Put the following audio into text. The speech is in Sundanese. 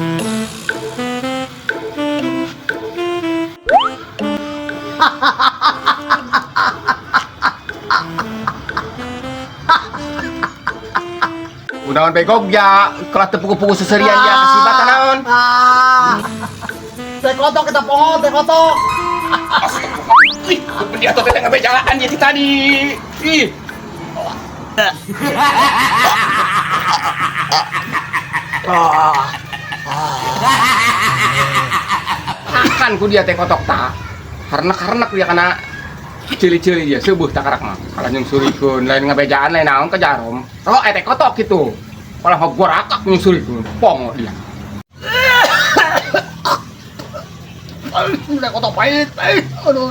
Unaon begog ya, kelas teu pugu-pugu seserian ya kasibat naon. Ah. Teh kotok kita pongo, teh kotok. Ih, dia tuh teh ngabejalaan dia ti tadi. Ih. Makan ku dia teh kotok ta. Karena dia kena cili-cili dia seubuh takarak mah. Kalau nyungsurikeun lain ngabejaan lain naon ke jarum. Kalau teh kotok gitu. Kalau mah gorakak nyungsurikeun, pong dia. Teh kotok pahit, pahit. Aduh.